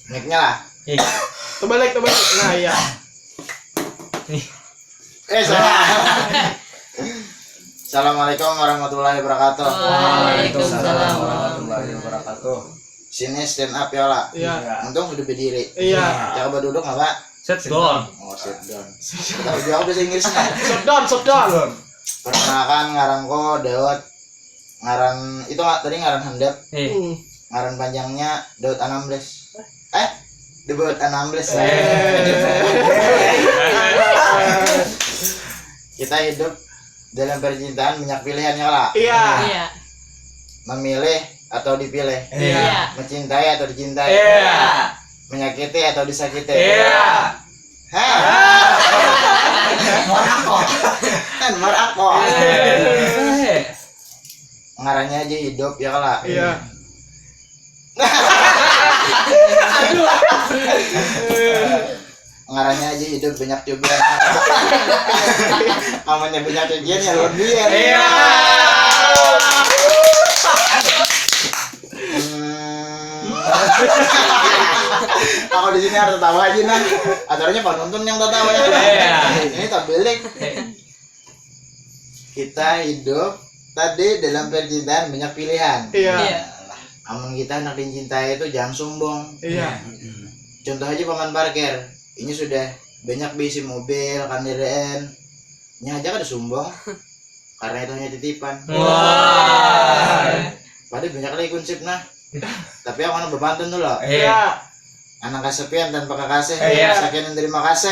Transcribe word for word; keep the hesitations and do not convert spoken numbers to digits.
Mic-nya lah. Terbalik, terbalik. Nah, iya. Eh, salah. Assalamualaikum warahmatullahi wabarakatuh. Waalaikumsalam warahmatullahi wabarakatuh. Sini stand up ya lah. Iya. Untung sudah berdiri. Iya. Jangan berduduk nggak, Pak? Sit down. Oh, sit down. Tahu jawab bahasa Inggrisnya. Shutdown, shutdown. Perkenalkan, ngaranku Daud. Ngaran itu nggak, tadi ngaran handap. Eh, Hmm. Ngaran panjangnya Daud enam belas. Eh, Daud enam belas. Kita hidup dalam percintaan banyak pilihan ya lah. Iya. Iya. Memilih atau dipilih. Iya. Mencintai atau dicintai. Iya. Menyakiti atau disakiti. Iya. Hah? Kan marakoh. Eh. Ngarannya aja hidup ya lah. Iya. Ngarannya aja hidup banyak cobaan. Amannya banyak cobaan ya luar biasa. Iya. Hmm. Aku di sini harus tertawa aja nah. Acaranya penonton yang tertawa ya. Iya. Ini tak balik. Kita hidup tadi dalam percintaan banyak pilihan. Iya. Iya. Amun kita anak dicintai itu jangan sombong. Iya. Contoh aja paman parkir. Ini sudah banyak bisi mobil, kendaraan. Ini aja kada sombong. Karena itu hanya titipan. Wah. Padahal banyak lagi kunsip nah. Tapi aku anak berpantun dulu. Iya. Anak kasepian tanpa kekasih. Iya. Sakian yang terima kasih.